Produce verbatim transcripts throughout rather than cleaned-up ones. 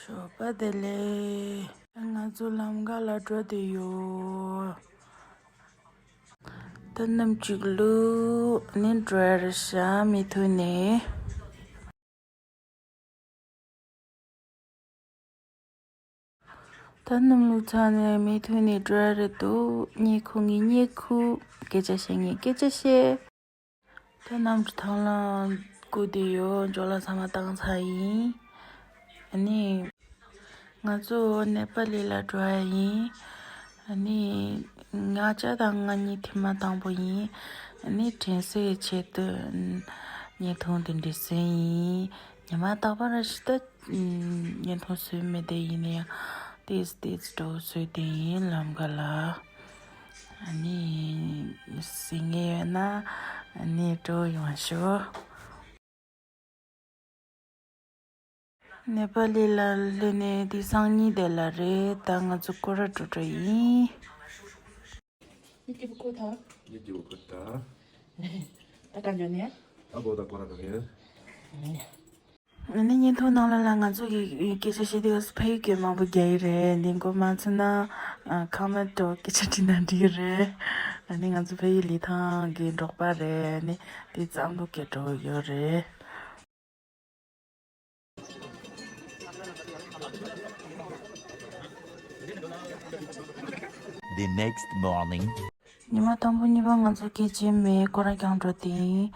ཞོགས་པ་བདེ་ལེགས། ང་ཚོ་ལམ་ཁ་ལ་འགྲོ་བསྡད་ཡོད། ད་གནམ་གཅིག་ལུག་ནི་འགྲོ་ཡ་རེད་ཤག་མི་ཐུག་ནས། ད་གནམ་ལུག་ཚང་ནས་མི་ཐུག་ནས་འགྲོ་ཡ་རེད་འདུག་ཉེ་ཁུ་ངའི་ཉེ་ཁུ། སྐད་ཆ་བཤད་ངའི་སྐད་ཆ་བཤད། ད་གནམ་གྲུ་ཐང་ལ་སྒུག་བསྡད་ཡོད། ཇོ་ལགས་ཚང་མ་བཏང་ཚར་ཡིན། ཨ་ནི། ང་ཚོ་ནེ་པ་ལི་ལ་འགྲོ་ཡ་ཡིན། ཨ་ནི། ང་ཅག་དང་ང་གཉིས་ཐེངས་མ་དང་པོ་ཡིན། ཨ་ནི་དྲན་གསོའི་ཆེད་དུ། བརྙན་ཐུང་འདི་འདྲ་བཟོས་ཡིན། ཉི་མ་རྟག་པར་ཞིག་ད། བརྙན་ཐུང་བཟོས་མེད་དེ་ཡིན་ན་ཡང་། ཏིས་ཏིས་འགྲོ་བཟོས་དེ་ཡིན་ལམ་ཁ་ལ། ཨ་ནི། ཟིན་ངེས་ཡོད་ན། ཨ་ནི་འགྲོ་ཡོང་ཤོག་ནེ་པ་ལི་ལ་སླེབས་ནས་དེ་སང་ཉིན་དེ་ལ་རེད། ད་ང་ཚོ་སྐོར་ར་འགྲོ་འགྲོ་ཡིན། ཡིད་སྐྱིད་པོ་ཁོ་ཐག་ཡིད་སྐྱིད་པོ་ཁོ་ཐག་ད་ག་ཉོ་ནས། ད་བོ་ད་སྐོར་ར་འགྲོ་ནས། ཨ་ནི་བརྙན་ཐུང་ནང་ལ་ལ་ང་ཚོ་གི་སྐད་ཆ་བཤད་དུས་ཕ་ཡུལ་སྐད་མང་པོ་རྒྱག་གི་རེད། འདི་མགོ་མ་ཚོས་ན་ཁོ་མེན་ཊི་འགྲོ་སྐད་ཆ་དྲིས་ན་འགྲིག་གི་རེད། ཨ་ནི་ང་ཚོ་ཕ་ཡུལ་ལི་ཐང་གི་འབྲོག་པ་རེད། ཨ་ནི་དེ་ཙམ་ལོ་སྐད་འགྲོ་ཡོད་རེད། The next morning. ཉི་མ་དང་པོ་གཉིས་པ་ང་ཚོ་སྐད་ཆ་མེད། སྐོར་ར་རྒྱག་འགྲོ་དེ་ཡིན།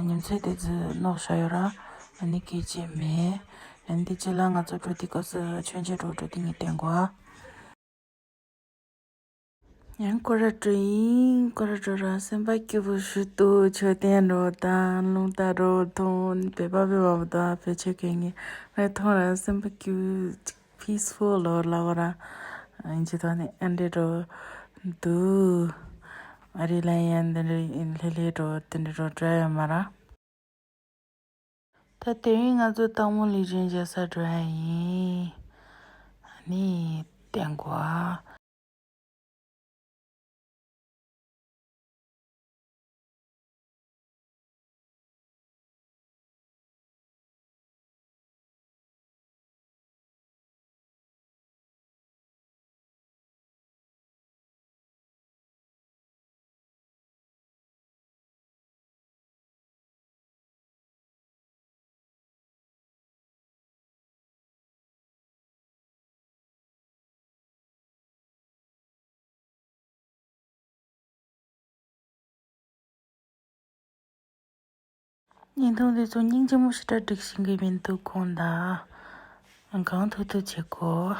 ཉིན་མཚན་དེ་ཚོ་ནོར་ཤ་ཡོད་ར། ཨ་ནི་སྐད་ཆ་མེད། ཨ་ནི་དེ་རྗེས་ལ་ང་ཚོ་འགྲོ་དེ་སྐབས་སུ་མཆོད་མཇལ་འགྲོ་འགྲོ་དེ་ངས་བསྟན་གོ། ཡང་སྐོར་ར་འགྲོ་ཡིན། སྐོར་ར་འགྲོ་ར་སེམས་པ་སྐྱིད་པོ་ཞུ་འདུག་མཆོད་རྟེན་འགྲོ་དང་རླུང་རྟ་འགྲོ་མཐོང་བོད་པ་བོད་པ་བོ་དང་བོད་ཆས་གྱོན་ངེས་རེད། མཐོང་ར་སེམས་པ་སྐྱིད་པོ་peaceful ལོ་ལ་བ་ར་ཨིན་ཇི་ཐོག་ནས་ཨ་འདྲེ་འགྲོ་འདུག་ཨ་རི་ལ་ཡང་འདི་འདྲ་ལྷེ་ལྷེ་འགྲོ་དེ་འདྲ་འགྲོ་འདྲ་ཡོད་མ་ར། ད་དེ་རིང་ང་ཚོ་སྟག་མོ་ལུས་སྦྱིན་མཇལ་ས་འགྲོ་ཡ་ཡིན། ཨ་ནི་བསྟན་གོ། བརྙན་ཐུང་འདི་ཚོ་སྙིང་རྗེ་མོ་ཞེ་དྲག་སྒྲིག་ཤེས་ཀྱི་མི་འདུག་ཁོང་དང་གང་ཐུབ་ཐུབ་བྱེད་དགོས།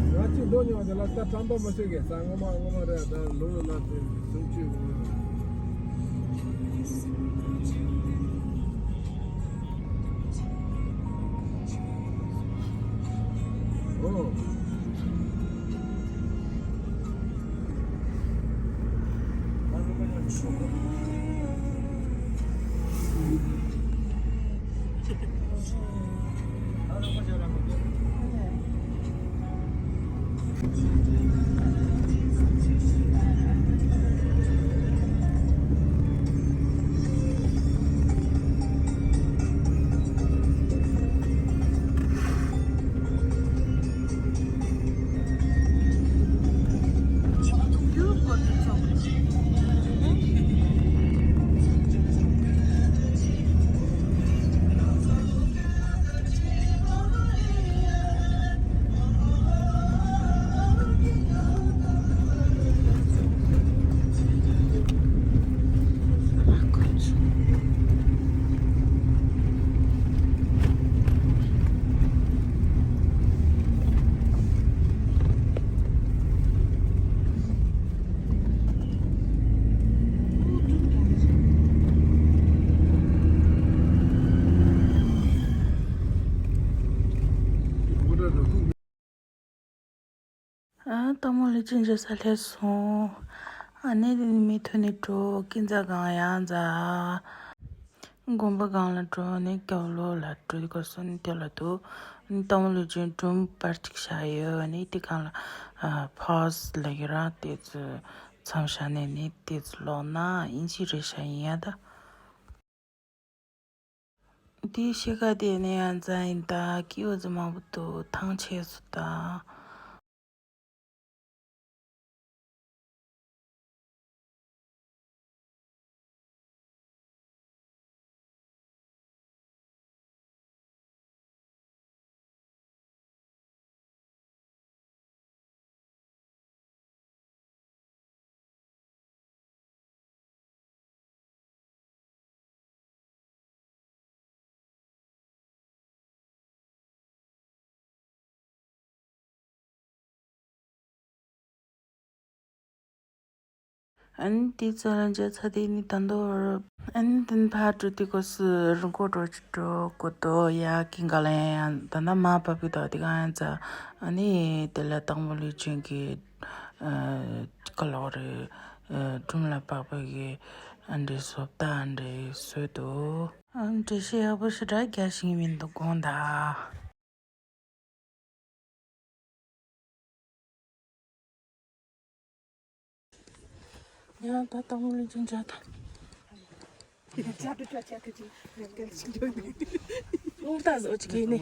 ང་གཅིག་རྡོ་ཉོ་དེ་ལ་ད་ཁྲམ་པ་མ་ཤོད་གི་ས་ངོ་མ་ངོ་མ་རེད། ད་ལོ་ལོ་ལ་དེ་སུམ་ཅུ་ངོ་མ། ཨོ། ཨ། སྟག་མོ་ལུས་སྦྱིན་མཇལ་ས་སླེབས་སོང་། ཨ་ནི་མི་ཐོན་ནས་འགྲོ། ཀིན་ཛ་སྒང་ཡང་ཛ། དགོན་པ་སྒང་ལ་འགྲོ་ནས་སྐྱབས་ལོ་ལ་འགྲོ་དགོས་སོང་ནི་དེ་ལ་འདུག་ཨ་ནི་སྟག་མོ་ལུས་སྦྱིན་སྒྲུང་པར་གཅིག་བཞག་ཡོད། ཨ་ནི་དེ་སྒང་ལ་ཨ་ཕོ་ཟ་ལབ་ཀྱི་ར། དེ་ཚོ་མཚམས་བཞག་ནས་ནི་དེ་ཚོ་ཀློག་ན་ཨིན་ཇི་རེད་ཤག་ཡིན་ཡ་ད། དེའི་ཕྱེད་ཀ་དེ་ནས་ཡང་རྫ་ཡིན་ད་ཀི་འོ་ཟི་མང་པོ་འདུག་ཐང་ཆད་སོང་ད། ཨ་ནི་དེ་ཚོ་ལ་མཇལ་ཚར་དེ་ནི་ད་དུང་ཨ་ནི་དེ་ཕར་འགྲོ་དུས་སྐབས་སུ་རི་མགོ་འགྲོ་ཅིག་འགྲོ་དགོས་འདུག་ཡ་ཀི་འགའ་ལ་ཡང་ད་ལྟ་མར་བབས་ཀྱི་འདུག་དེ་ག་ཡང་ཚ་ཨ་ནི་དེ་ལ་སྟག་མོ་ལུས་ཅན་གྱི་ཨ་ཀ་ལོག་རེད། ཨ་སྒྲུང་ལ་དཔག་པའི་གི་ཨ་འདྲའི་བཟོ་ལྟ་ཨ་འདྲའི་བཟོས་འདུག་ཨ་འགྲེལ་བཤད་ཡག་པོ་ཞེ་དྲག་རྒྱག་ཤེས་ཀྱི་མི་འདུག་དགོངས་དག་ཡང་ད་ལྟ་མོ་ལུས་ཅན་འདྲ་དང་། ལུང་རྟགས་བཟོ་ཅིག་ཡིན་ནི།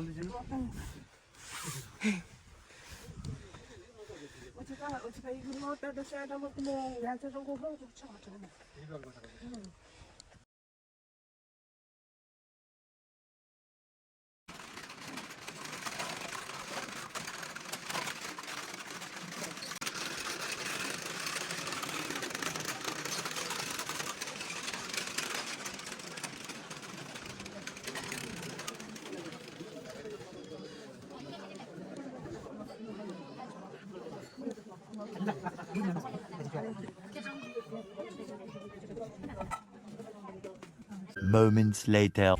Moments later.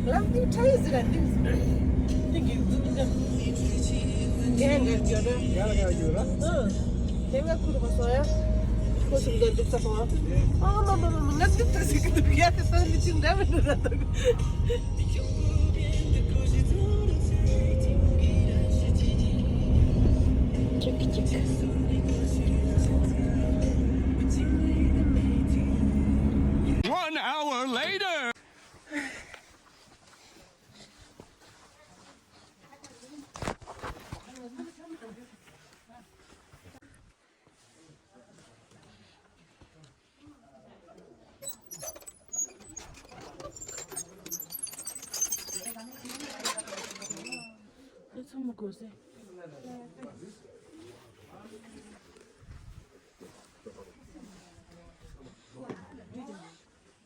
ལམ་འདི་ཁྲ་ཡི་ཟིག་ལ་འདི་འདི་གི་འདི་འདི་འདི་འདི་འདི་འདི་འདི། དེ་ང་ཁུར་བ་སོ་ཡ། ཁོ་ཞིག་འདི་འདུག་ས་ཁོ། ཨ་མ་མ་མ་མ་ང་འདི་ད་ཟིག་འདུག་ཡ་དེ་ད་འདི་ཅི་འདྲ་མི་འདྲ་འདུག་ཅིག་ཅིག One hour later.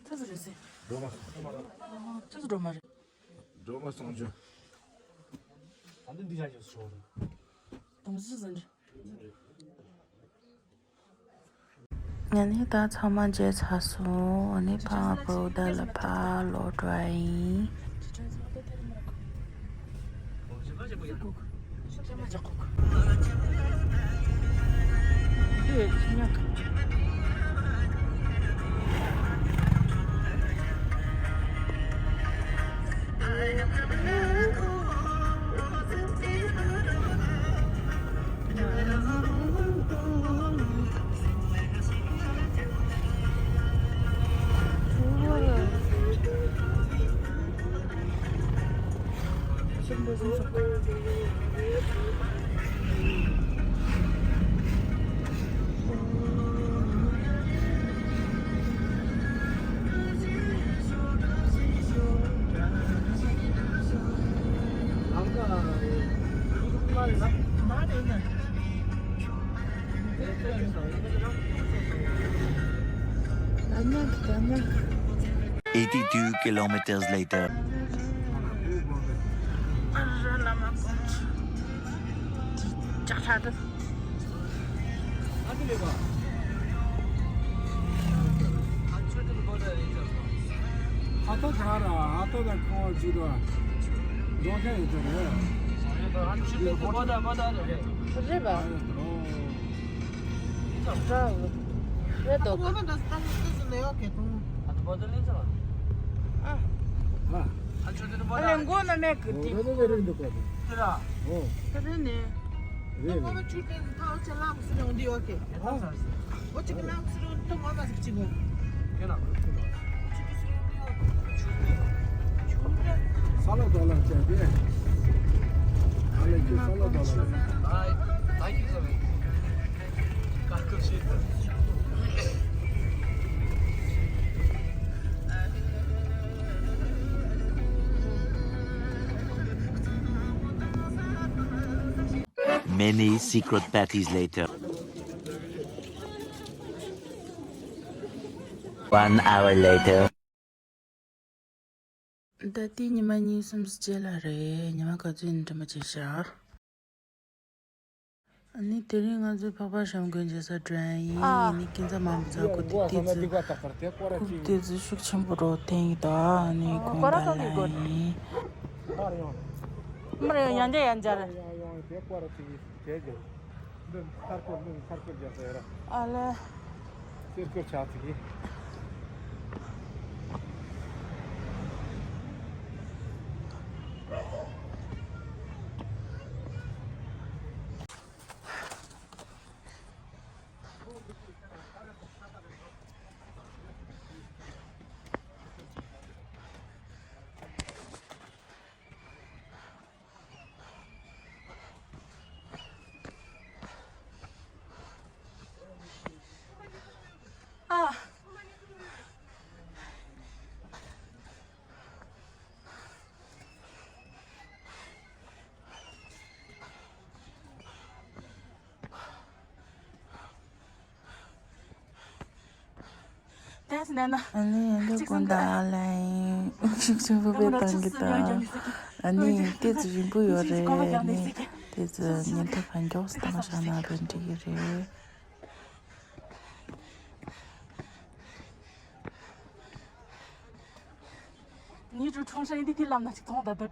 ཚ་ཚ་རེད་ཟེར། སྒྲོལ་མ། ཚ་ཚ་སྒྲོལ་མ་རེད། སྒྲོལ་མ་གསུང་ཆོས། ད་འདི་འདི་ཡང་ཡོད་ཤོག་རེད། དམ་ཚིག་ཟིན་རེད། ང་ནི་ད་ཚང་མ་མཇལ་ཚར་སོང་། ཨ་ནི་ཕ་ང་བུ་ད་ལ་ཕ་ལོག་འགྲོ་ཡ་ཡིན། Eighty-two kilometers later. ལྕགས་ཁྲ་དུ། ཨ་ཏི་ལེ་ག་ཨ་ཆོ་ཏི་ལ་བོ་ད་རེད་ཅག་ཨ་ཏོ་ད་ར་ཨ་ཏོ་ད་ཁོང་ཅི་དོ། རྡོ་ཁ་ཡོད་དོ་རེད། ཨ་ཆོ་ཏི་ལ་བོ་ད་བོ་ད་རེད། རེད་པ། ཨ་ཡོད་དོ། རེད་དོ། ཨ་ཏི་བོ་ད་ད་ལ་ཏི་སུ་ལེ་ཡོ་ཁེ་ཏུ། ཨ་ཏི་བོ་ད་ལེ་ཅག་ཨ། ཨ་ཆོ་ཏི་ལ་བོ་ད་རེད། ཨ་ལེ་མགོ་ན་མེད་གི་ཏི། རེད་རེད་རེད་འདུག་ག་ཏི་ར། ཨོ། ད་རེད་ནི། རེད་རེད། ངོ་མ་ཆུ་ཏན་ཐའོ་ཆ་ལག་སི་རེ་འོང་དི་ཡོ་ཁེ། ཨ། ཨོ་ཅི་གི་ལག་སི་རེ་འོང་ཏོ་ངོ་མ་ཟིག་ཅི་གོ། ཁྱེད་ལ་ཁུར་ཁུར་ལ། ས་ལ་དོ་ལ་བྱས་ཏེ། ཨ་ལེ་ཀྱི་ས་ལ་དོ་ལ། ད་ད་ཡིན་ཟེར་བས། ཀ་ཀ་ཤེས་ད། Many secret parties later. One hour later. ད་ལྟའི་ཉི་མ་གཉིས་གསུམ་རྗེས་ལ་རེད། ཉི་མ་ག་ཚོད་ཡིན་དྲན་པ་བྱེད་ཤག་ཨ་ནི་དེ་རིང་ང་ཚོའི་འཕགས་པ་བྱམས་མགོན་མཇལ་ས་འགྲོ་ཡ་ཡིན། ཨ་ནི་སྐྱིད་མཚམས་མང་པོ་ཚར་གོ་དེ་ཏི་ཙི་ཁུག་ཏི་ཙི་ཤུགས་ཆེན་པོ་རོ་ཐེན་ཡིན་ད། ཨ་ནི་གོང་ད་ལ་ཡིན། མར་ཡང་ཡང་འཇར་ཡང་འཇར། འདི་མཐར་སྐོར་འདི་མཐར་སྐོར་རྒྱག་ས་ཡོད་ར། ཨ་ལེ། གསེར་སྐོར་ཆགས་ཚིག་གི། ཨ་ནི་ཡང་འདི་དགོང་དག་ཨ་ལན་ཤུགས་ཆེན་པོ་དཔེ་བཏང་གི་དང་། ཨ་ནི་ཏི་ཙི་རིང་པོ་ཡོད་རེད། ཨ་ནི་ཏི་ཙི་ཉིན་ཐོ་གང་མགྱོགས་སུ་བཏང་བཞག་ན་དཔེ་འགྲིག་གི་རེད། 你就冲上一滴滴浪那就懂得的。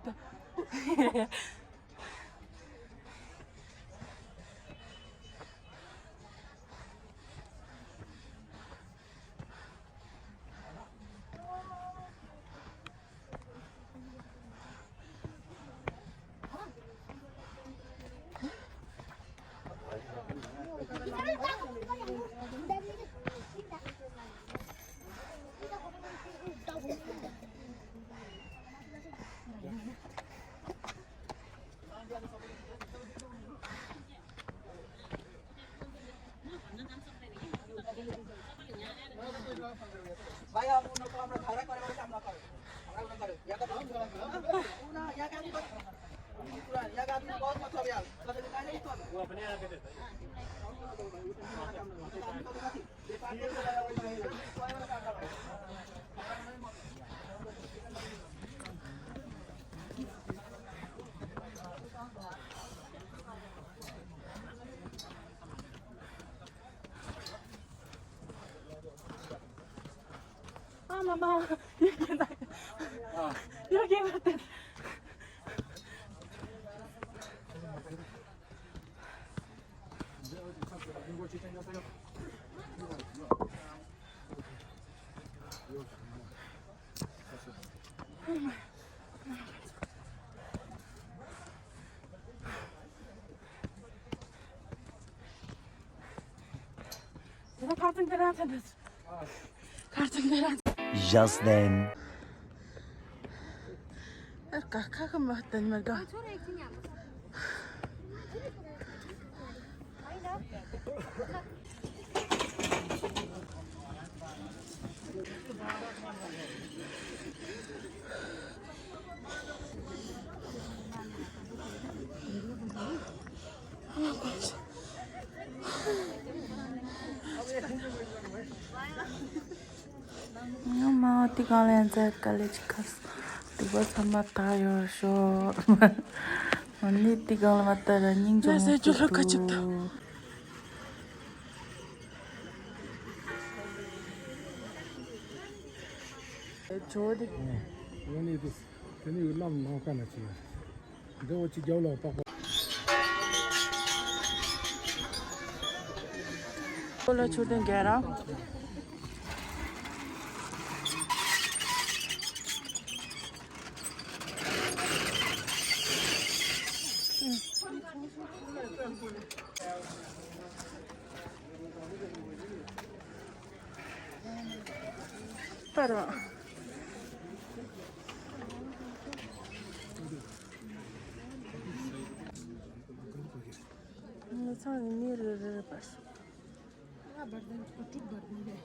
भाई, आप उन लोग को अपना झगड़ा करने वाले काम ना करो। झगड़ा ना करो। या तो या क्या भी करो। या क्या भी बहुत मतलब यार। वो अपने आप के देता है। 아, 마마, 여기 나, 여기 맞다. Just then. ང་མ་འོ་དེ་གང་ལ་ཡང་མཛད་དཀའ་ལས་ཅིག་ཁག་སོང་། སྡིག་པ་ཚང་མ་དག་ཡོད་ཤོག་ནི་དེ་གང་ལ་མ་ལྟ་ར་སྙིང་རྗེ་མོ་ཟེར་རྒྱུ་ལྷོད་ཁ་ཅིག་ཏུ། ཇོ་དེ། ཡོང་ནི་དེ། དེ་ནི་ཡུལ་ལམ་ནང་ཁ་ན་ཅི་ཡ། འདི་འོ་ཅི་རྒྱབ་ལ་པག་པ། ཁོ་ལ་མཆོད་རྟེན་རྒྱ་ར། པར་བ། ངེད་ཚང་ནས་མི་རེ་རེ་རེ་པར་སོང་། ང་བར་ལྡན་ཁོ་དྲུག་བར་ལྡན་རེད།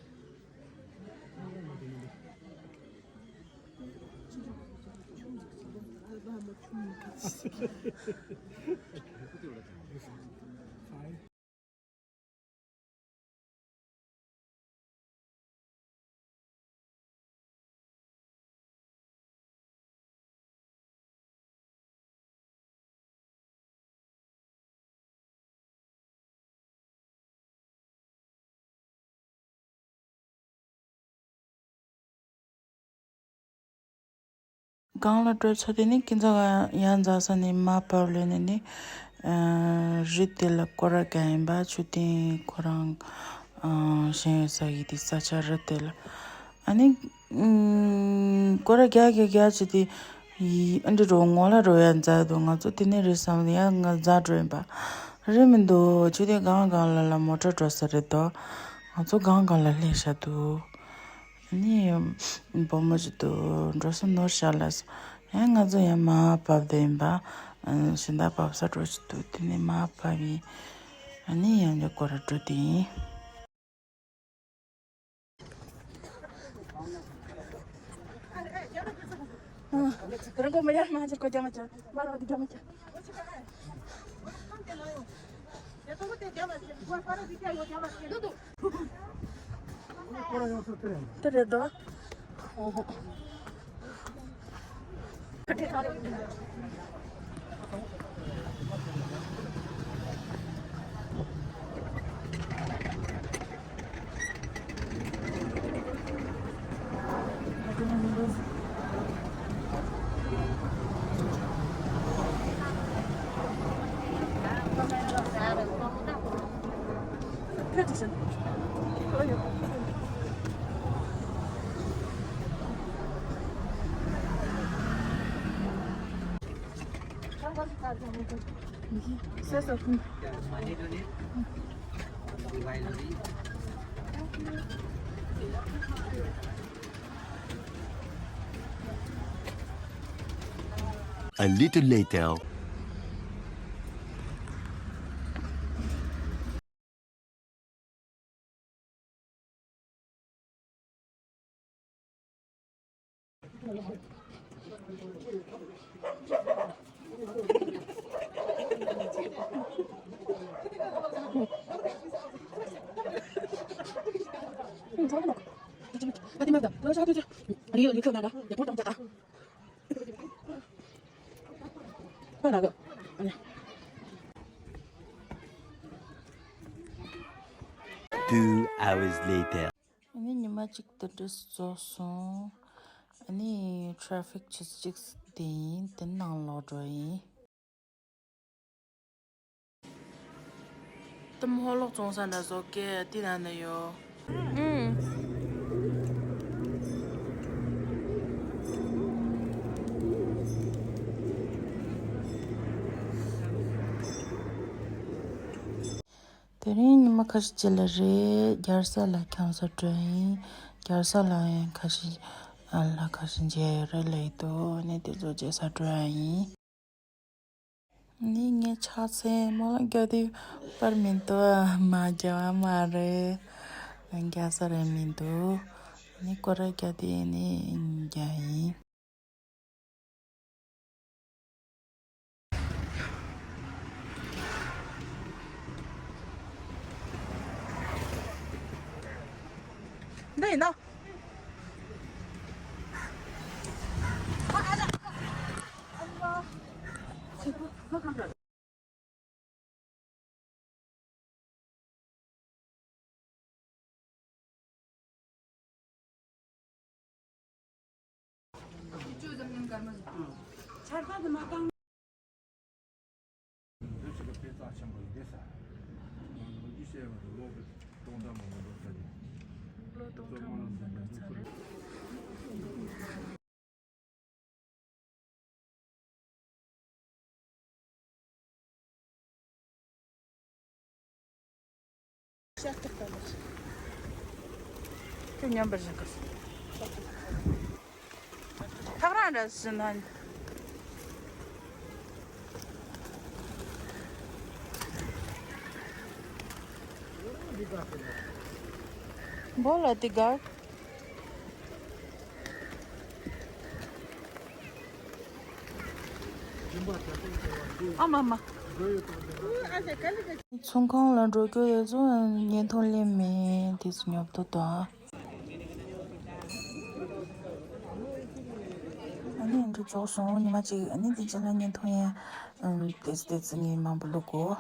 སྒང་ལ་འགྲོ་ཚར་དེ་ནི་ཀུན་བཟང་ཡར་འཛེགས་ས་ནས་མར་བབས་ལས་ནས་ནི། ཨ། རི་དེ་ལ་སྐོར་ར་རྒྱག་ཡིན་པ། མཆོད་རྟེན་ཁོ་རང་ཨ་བཞེངས་ཡོད་ས་ཡིན་དེ་ས་ཆ་རི་དེ་ལ། ཨ་ནི། ཨུམ། སྐོར་ར་རྒྱག་རྒྱག་རྒྱག་བྱས་ཏེ། ཡི། ཨ་འདྲ་རོ་ངོ་ལ་རོ་ཡ་འཛེགས་འདུག་ང་ཚོ་དེ་ནས་རེད་བསམ་ཡ་ང་འཛེགས་འགྲོ་ཡིན་པ། རེད་མི་འདུག་ཆུ་དེ་སྒང་སྒང་ལ་ལ་མོ་ཊ་འགྲོ་ས་རེད་དོ། ང་ཚོ་སྒང་སྒང་ལ་སླེབས་ཤག་འདུག་ཨ་ནི། བུ་མོ་ཞིག་འདུག་འགྲོ་ས་ནོར་ཤག་ལབ་སོང་། ཡང་ང་ཚོ་ཡང་མར་བབས་བསྡད་ཡིན་པ། ཨ། གཞན་དག་བབས་ས་འགྲོ་ཞིག་འདུག་དེ་ནས་མར་བབས་ཡིན། ཨ་ནི་ཡང་བསྐྱར་སྐོར་ར་འགྲོ་དེ་ཡིན། དེ་རེད་དོ། A little later. Two hours later. ཨ་ནི་ཉི་མ་གཅིག་དེ་འདྲ་རྫོགས་སོང་། ཨ་ནི་ཊ་རེ་ཕིག་ཆུ་ཚོད་གཅིག་དེ་ཡིན། དེ་ནང་ལོག་འགྲོ་ཡིན། དེ་མོ་ཧོ་ལོག་བཙོང་ས་འདྲ་བཟོ་གེ་དེ་ན་ན་ཡོད། ཨུམ། དེ་རིང་ཉི་མ་ཁ་ཤས་རྗེས་ལ་རེད། རྒྱལ་ས་ལ་འཁྱམ་ས་འགྲོ་ཡིན། རྒྱལ་ས་ལ་ཡང་ཁ་ཤས་ཨ་ལ་ཁ་ཤས་མཇལ་ཡོད་རེད་ལབ་ཡོད་དོ། ཨ་ནི་དེ་ཚོ་མཇལ་ས་འགྲོ་ཡ་ཡིན། ནི་ངའི་ཕྱག་མཚན་མོ་ལ་རྒྱག་དུས་པར་མི་འདུག་མ་རྒྱག་པ་མ་རེད། རྒྱག་ས་རེད་མི་འདུག་ནི་སྐོར་ར་རྒྱག་དུས་ནི་རྒྱག་ཡིན། འདི་ཡིན་ནོ། ཨ་ཨ་ཨ་ཨ། ཆར་པ་དེ་མ་བཏང་། འདི་ཞིག་གི་དཔེ་རྩ་ཆེན་པོ་ཡིན་ཏེ་ས། ང་ཚོ་ཡིད་ཆེས་པ་དང་ལོག་གི་སྟོང་དང་མ་མ་འགྲོ་ས་རེད། ལོ་སྟོང་ཕྲག་མ་མ་འགྲོ་ས་རེད། ཁྱོད་མཉམ་པར་བཞག་གི། ཐག་རིང་ར་ཟིན་ན། བོ་ལ་དི་གར། ཨ་མ་མ། ཚོང་ཁང་ལ་འགྲོ་རྒྱུ་ཡོད་ཚོ་བརྙན་ཐུང་ལེན་མེད་དེ་ཚོ་ཉོབ་ཏོ་ཏོ། ཨ་ནི་འགྲོ་ཆོག་སོང་ཉི་མ་གཅིག་ཨ་ནི་དེ་རྗེས་ལ་བརྙན་ཐུང་ཡང་དེ་ཚོ་དེ་ཚོ་ངས་མང་པོ་བླུག་གོ།